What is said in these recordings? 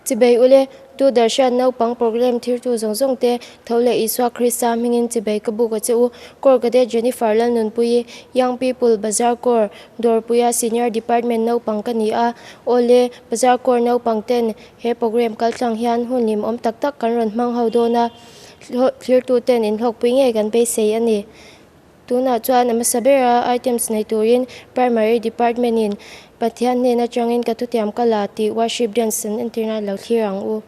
Chibei ule, Doordarshan naupang programme thirtu zawng zawng te tho leh Isua Krista hmingin chibei ka buk a che u. Corps Cadet Jennifer Lalnunpuii, Young People Bazar Corps, Dawrpuia Senior Department naupang ka ni a. Awle, Bazar Corps naupang ten he programme kaltlang hian hun hlimawm tak tak kan rawn hmang ho dawn a, thlirtu ten inhlawkpui ngei kan beisei a ni. Tunah chuan a hmasa bera items nei turin Primary Department in Pathian hnen atangin ka thutiam ka la tih worship dance an entirna lo thlir ang u.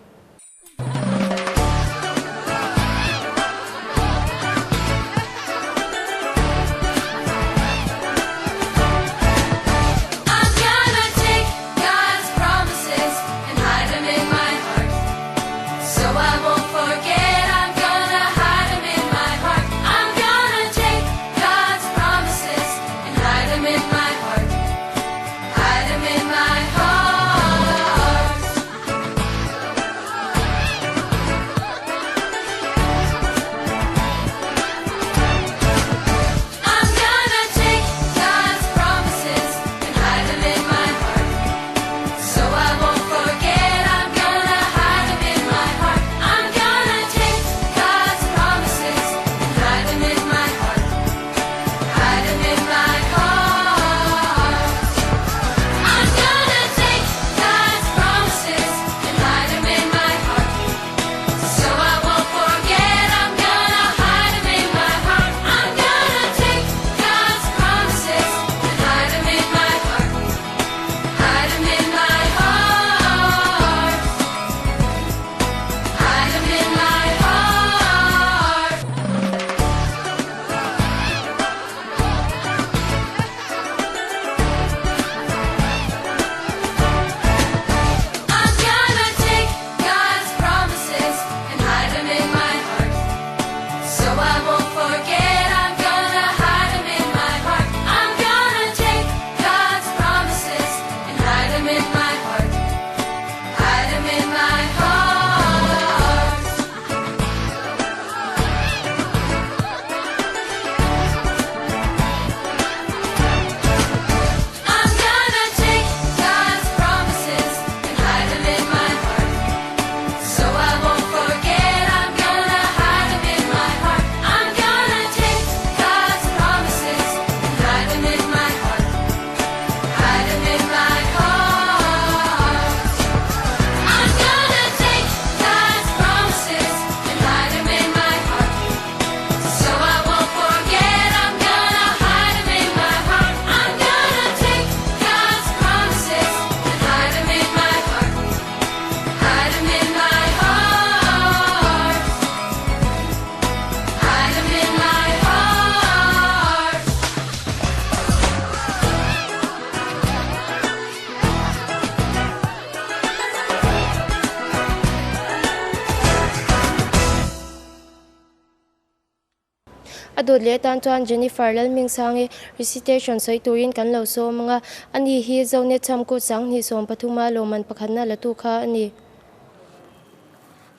A dawt leh atan chuan Jennifer Lalhmingsangi recitation sawi turin kan lo sawm ang a, ani hi Zonet chhamkut 2013 a lawmman pakhatna la tu kha a ni.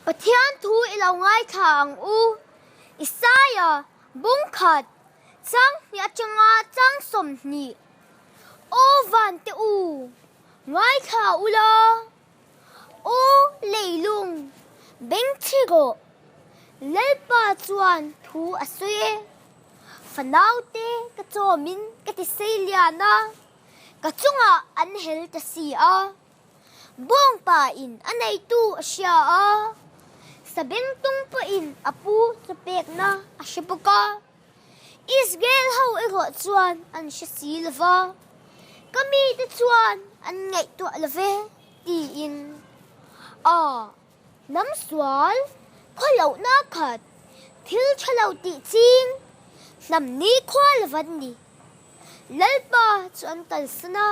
Pathian thu i lo ngaithla ang u, Isaiah bung khat chang hnih atanga chang 20. Aw vante u, ngaithla ula. Aw leilung, bengchhi rawh. Lalpa chuan thu a sawi e. Fanaute ka chawmin ka ti sei lian a, ka chungah an hel ta si a. Bawngpa in a neitu a hria a, sabengtung pawhin a pu chu pekna a hre bawk a. Israel ho erawh chuan an hre si lo va, ka mite chuan an ngaihtuah lo ve, tiin. A hnam sual, khawlohna khat, thil tha lo tih ching, hnam nikhua lo van ni. Lalpa chu an kalsan a,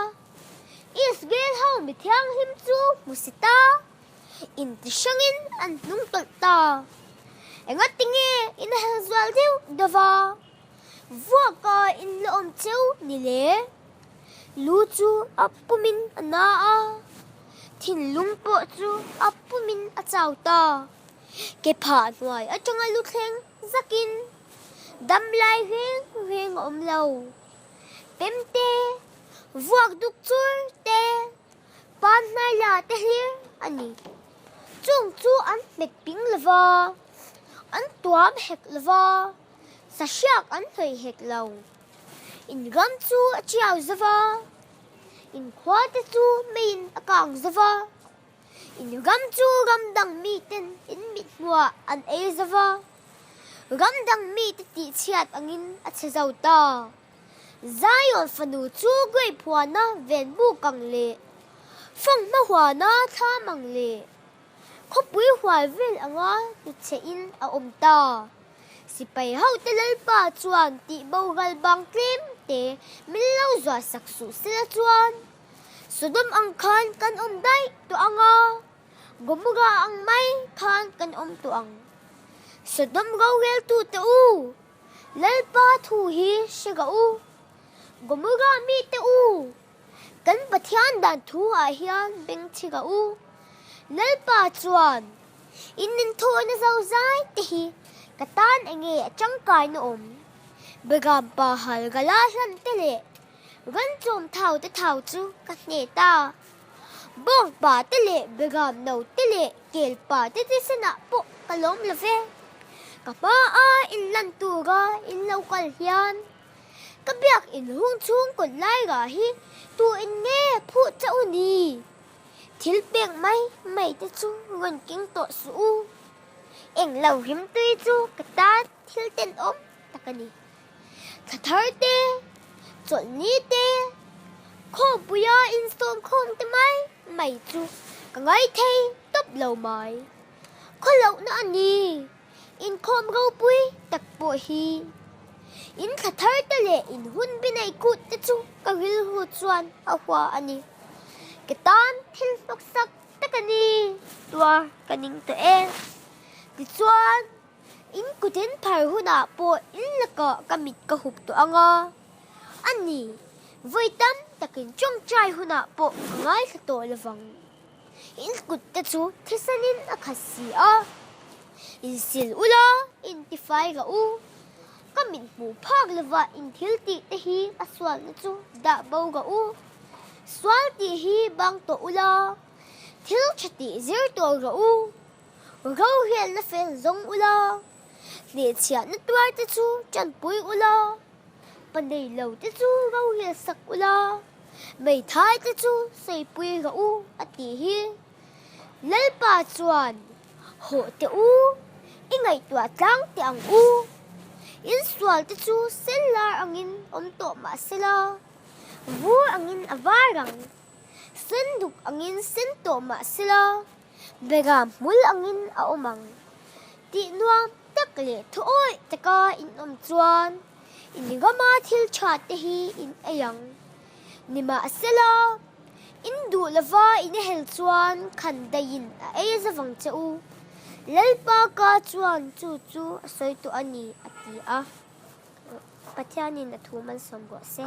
Israel ho mi thianghlim chu hmu si ta. Intihrangin an hnung tawlh ta. Engatinge in hel zual deuh deuh a, vuaka in la awm cheu ni le? Lu chu a pumin a na a, thinlung pawh chu a pumin a chau ta. Ke phah hnuai atanga lu thleng zakin dam lai reng reng a awm lo. Pemte, vuak duk chur te, Pan hnai la te hlir a ni. Chung chu an hmet ping lo va, an tuam hek lo va, sahriak an hnawih hek lo. In ram chu a chiau zo va, in khua te chu meiin a kang zo va, in ram chu ram dang miten in mit hmuah an ei zo va, ram dang mite tihchhiat angin a chhe zo ta. Zion fanu chu grape huana ven buk ang leh fanghma huana thlam ang leh khawpui hual vel anga hnutchhe in a awm ta. Sipai hote Lalpa chuan tih boral bang tlem te min lo zuah sak suh sela chuan Sodom ang khan kan awm daih tawh ang a, Gomorrah ang mai khan kan awm tawh ang. Sodom roreltute u! Lalpa thu hi hre rawh u, Gomorrah mite u, kan Pathian dan thu ah hian beng chhi rawh u. Lalpa chuan, In inthawhna zozai te hi ka tan enge a tangkaina awm? Beram pa hal gala hlan te leh ran chawm thau te thau chu ka hne ta. Bawng pa te leh beram no te leh kel pa te tisenah pawh ka lawm lo ve. Ka hma a in lan tura in lo kal hian ka biak in hung chhung kawt lai rah hi tu in nge phuh che u ni? Thil pek mai mai te chu rawn keng tawh suh u. Eng lo rim tui chu ka tan thil tenawm tak a ni. Thla thar te, chawlhni te, khawpuia insawm khawm te mai mai chu ka ngaithei tawp lo mai. Khawlohna a ni, inkhawm ropui tak pawh hi. In thla thar te leh in hun binei kut te chu ka rilru chuan a hua a ni. Ka tan thil hnawksak tak a ni, tuar ka ning tawh e. Tichuan. In kutin phar hunah pawh in lakah ka mit ka hup tawh ang a, a ni, vawi tam takin tawngtai hunah pawh ka ngaithla tawh lovang. In kut te chu thisanin a khat si a, in sil ula, in tifai rawh u. Ka mit hmuh phak lovah in thil tih te hi a sualna chu dah bo rawh u. Sual tih hi bang tawh ula, thil tha tih zir tawh rawh u. Rohialna fel zawng ula, hnehchhiahna tuar te chu tanpui ula, pa nei lo te chu rohial sak ula, hmeithai te chu saipui rawh u a tih hi. Lalpa chuan, Hawh teh u, i ngaihtuah tlang teh ang u. Insual te chu sen lar angin awm tawh mah sela, vur angin a var ang, sen duk angin sen tawh mah sela, Bera hmul angin a awm ang tih nuam tak leh thuawih taka in awm chuan in rama thil tha te hi in ei ang. Nimahsela, in duh lova in hel chuan khan daihin a ei zavang che u. Lalpa ka chuan chu chu a sawi tawh a ni, a ti a. Pathianin a thu malsawm rawh se.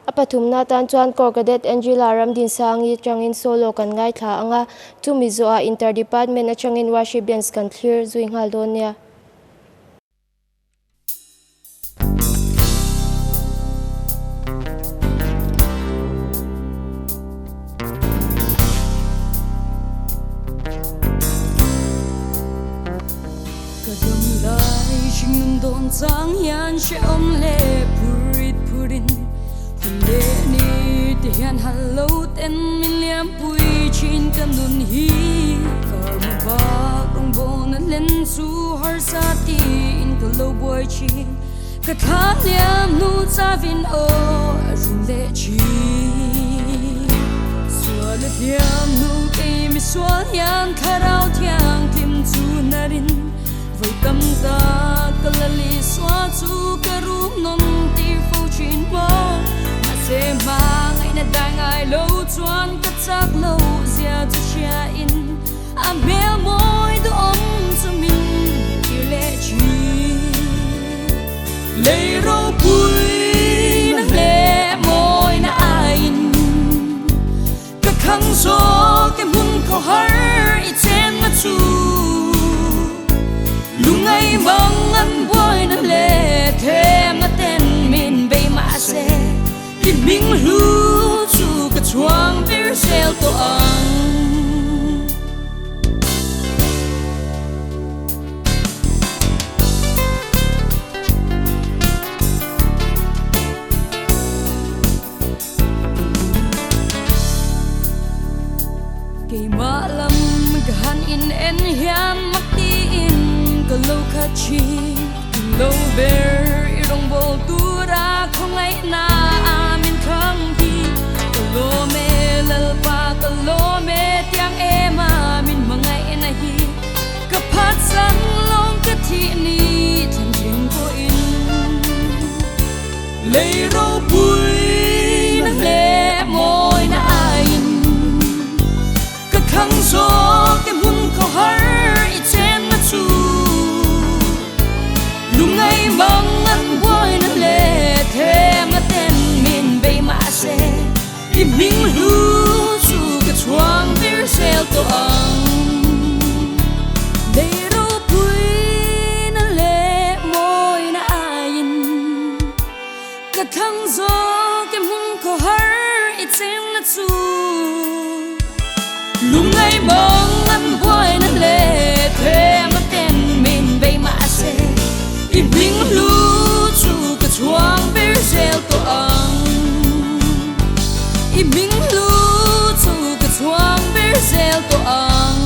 A pathumna atan chuan Corps Cadet Angela Ramdinsangi atangin solo kan ngaithla ang a, chumi zawhah Inter Department atangin Worship Dance kan thlir zui nghal dawn nia. Ka dam lai hringnun dawn chang hian hrehawm leh phurit phurin hun leh ni te hian hal lo ten min liampui thin ka nun hi karma bak rawngbawlna hlen chu harsa tiin ka lo buai thin ka thla hliam hnu chavin aw a rum leh thin sual a hliam hnu kei misual hian thlarau thianghlim chu narin vawi tam tak ka la li sual chu ka rum nawn tir fo thin maw mahse hma ngaihna dai ngai lo chuan ka chak lo zia chu hria in A hmel mawi duhawm chu min tir leh thin. Lei ropui na hle mawi na aiin ka thlang zawk e hmun khaw har i chenna chu. Lungai mang an buaina leh thlemna ten min bei mahse i hming hlu chu ka chhuang ber zel tawh ang. san lawng ka thih ni thlen thleng pawhin lei ropui na leh mawina aiin ka thlang zawk e hmun khaw har i chenna chu. Lungngai mang an buaina leh themna ten min bei mahse i hming hlu chu ka chhuang ber zel tawh ang. Lei ropuina leh mawina aiin ka thlang zawk e hmun khaw har i chenna chu. Lungngai mang an buaina leh themna ten min bei mahse i hming hlu chu ka chhuang ber zel tawh ang. I hming hlu chu ka chhuang ber zel tawh ang.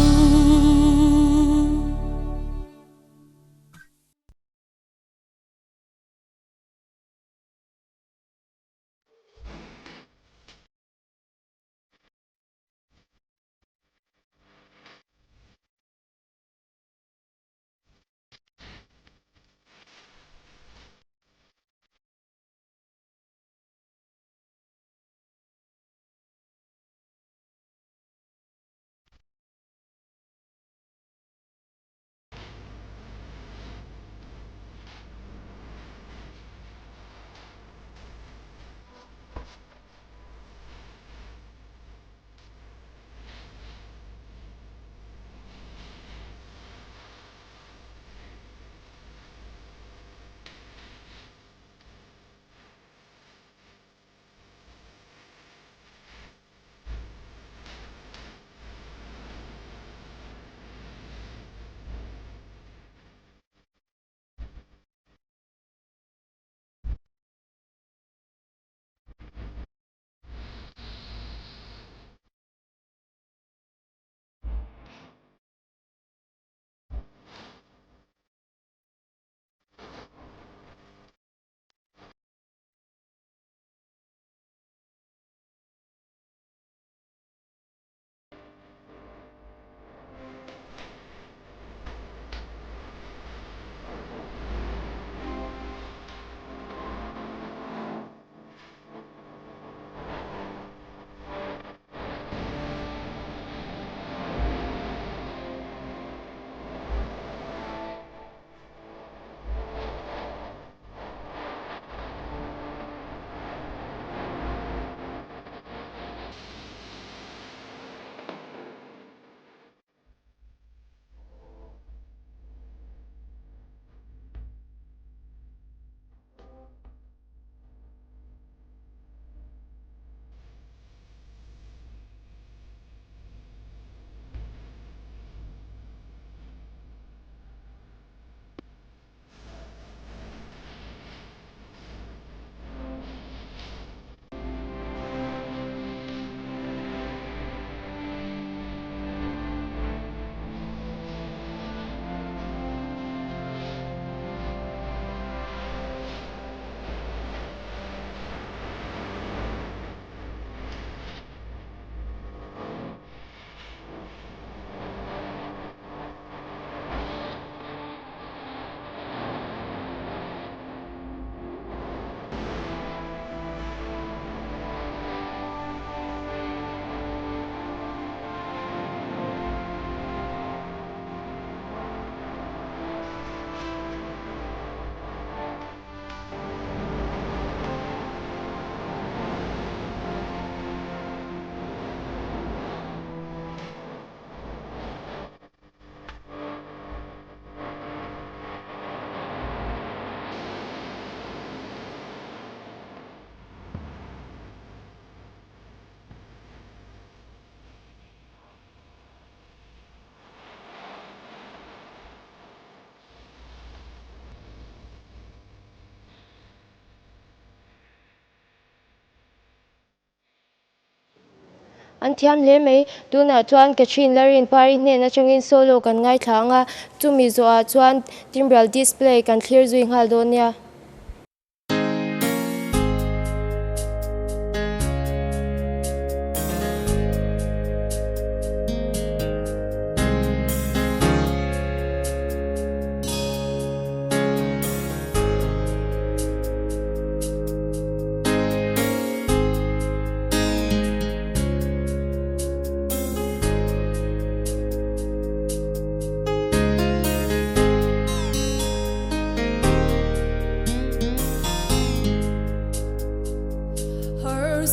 An thiam hle mai. Tunah chuan Catherine Larin Pari hnen atangin solo kan ngaithla ang a, chumi zawhah chuan timbral display kan thlir zui nghal dawn nia.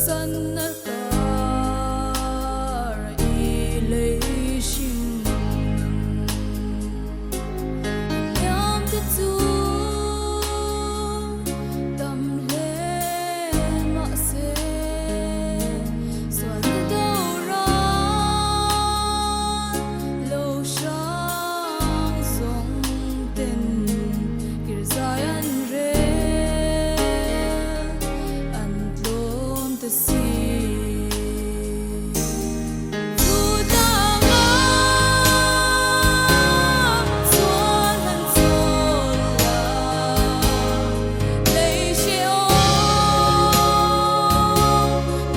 San kar i lei hring nun Hliam te chu tam hle mahse Sualna do ran lo hrang zawng ten kir zai an rel an tlawm ta si. Chu tlanga chuan han chawl la, lei hrehawm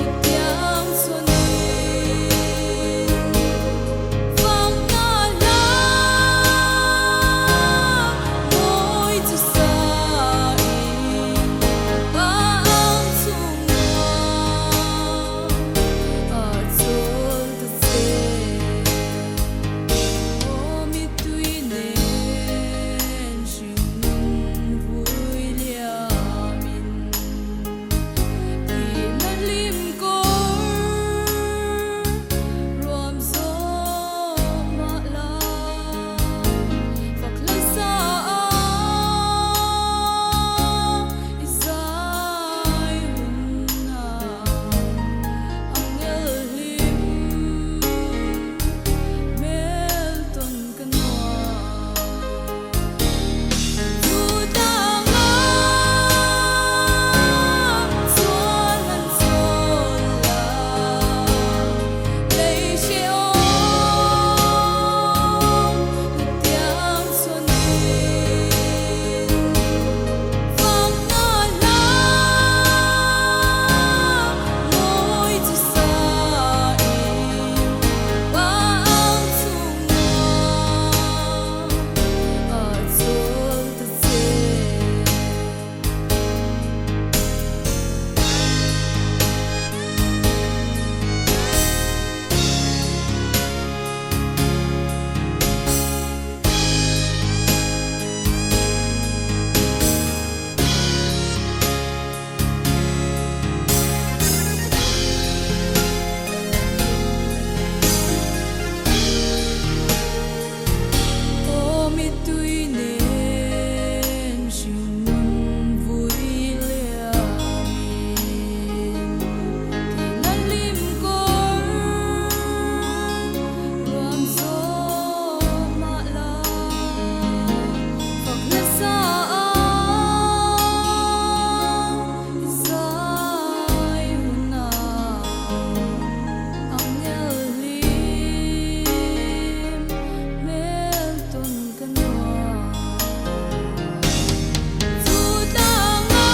i tiang chhuanin Fangna hla mawi chu sain pa ang chhunga a chawl ta che. Aw mittui nen hringnun vui liamin thihna hlim kawr ruam zawk mah la fak hlai sa a i zai hun a angel hlim hmel tawn ka nuam. Chu tlanga chuan han chawl la, lei hrehawm i tiang chhuanin Fangna hla mawi chu sain pa ang chhunga a chawl ta che. Aw mittui nen hringnun vui liamin thihna hlim kawr ruam zawk mah la fak hla sa a i zai hun a angel hlim hmel tawn ka nuam. Chu tlanga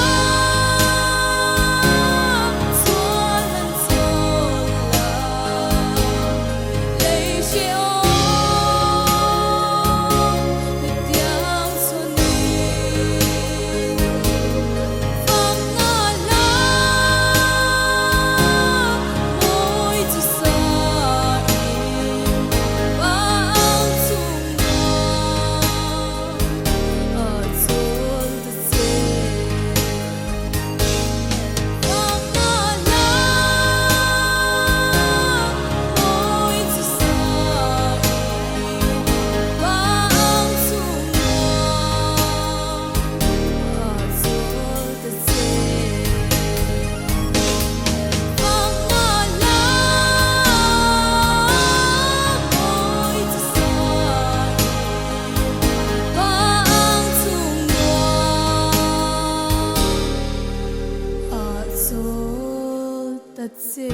chuan han chawl la, lei hrehawm i tiang chhuanin Fangna hla mawi chu sain pa ang chhunga a chawl ta che. Fangna hla mawi chu sain pa ang chhunga a chawl ta che. Fangna hla mawi chu sain pa ang chhunga a chawl ta che.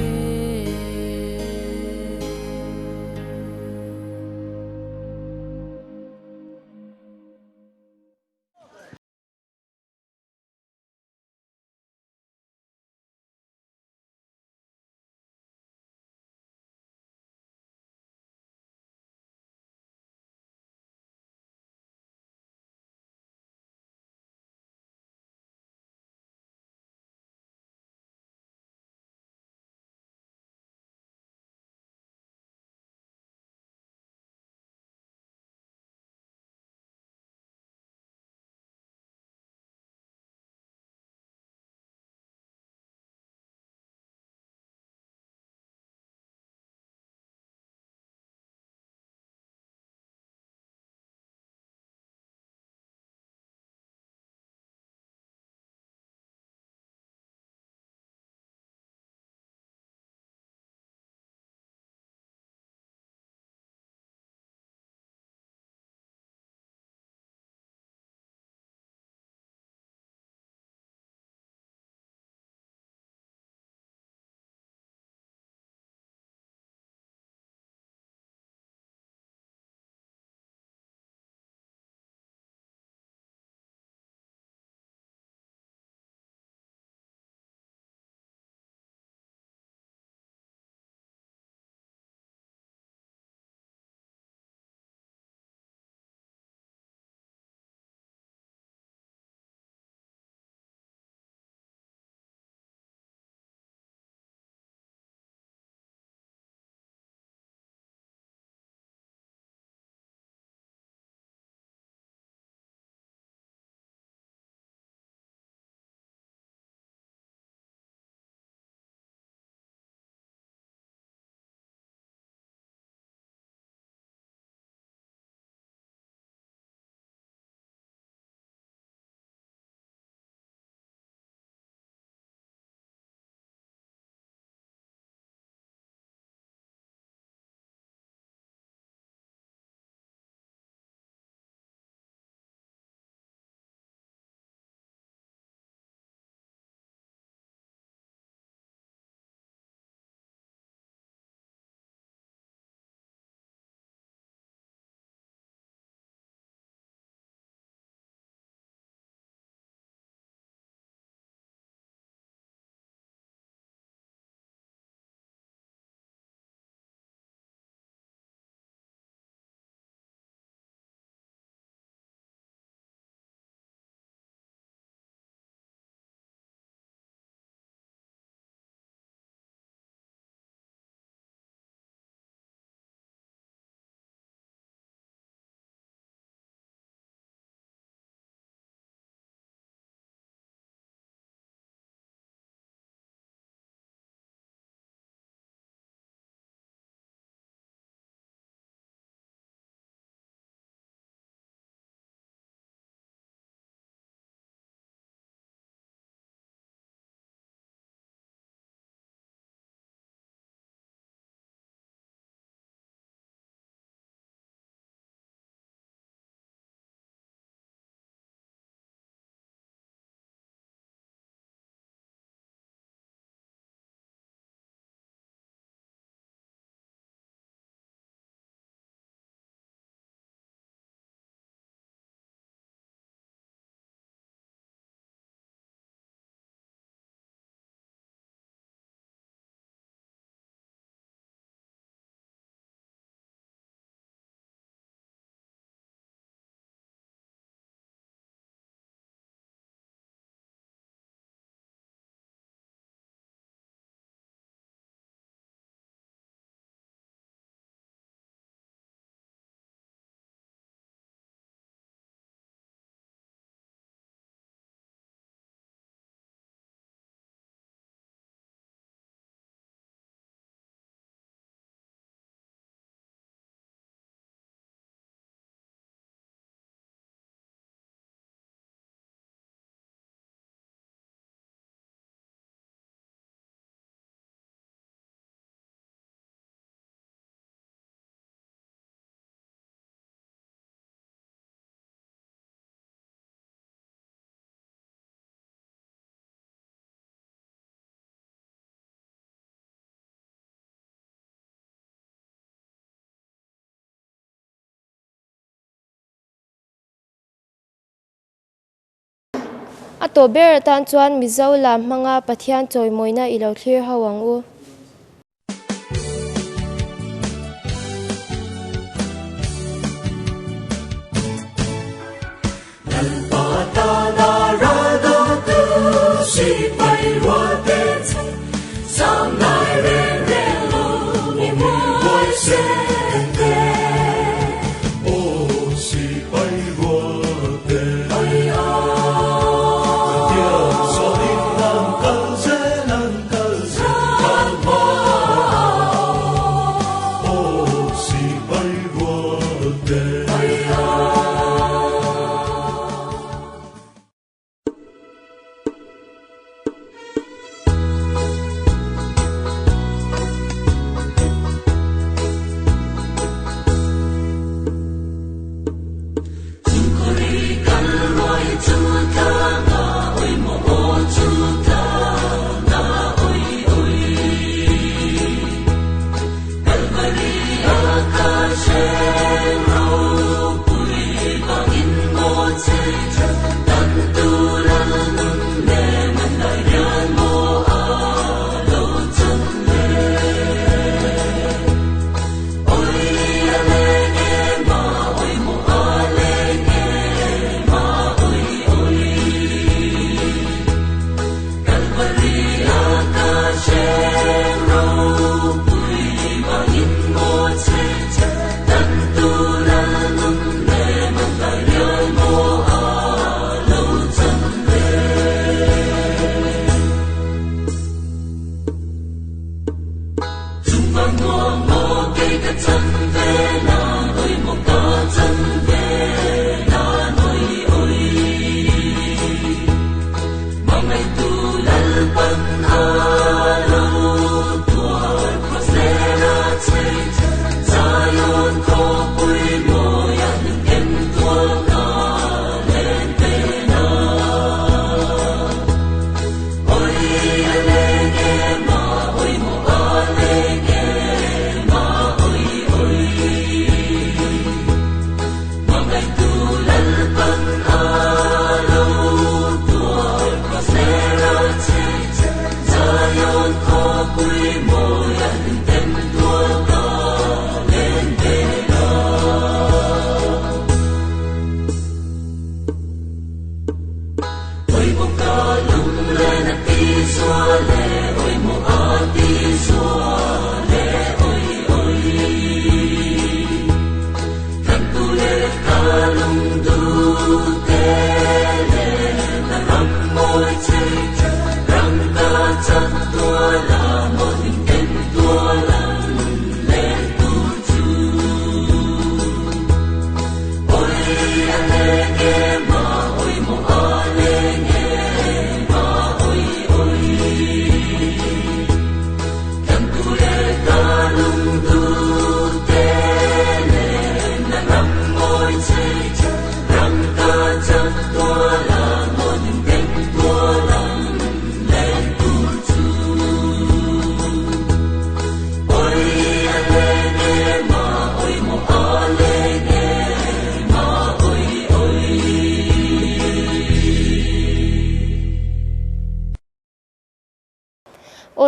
A tawp ber atan chuan Mizo lam hmanga Pathian chawimawina i lo thlir ho ang u.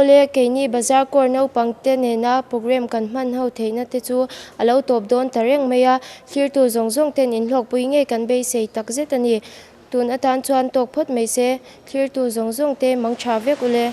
Awle, keini Bazar Corps naupangte nena programme kan hman ho theihna te chu a lo tawp dawn ta reng mai a, thlirtu zawng zawng ten inhlawkpui ngei kan beisei tak zet a ni. Tun atan chuan tawk phawt mai se, thlirtu zawng zawng te mang tha vek ule.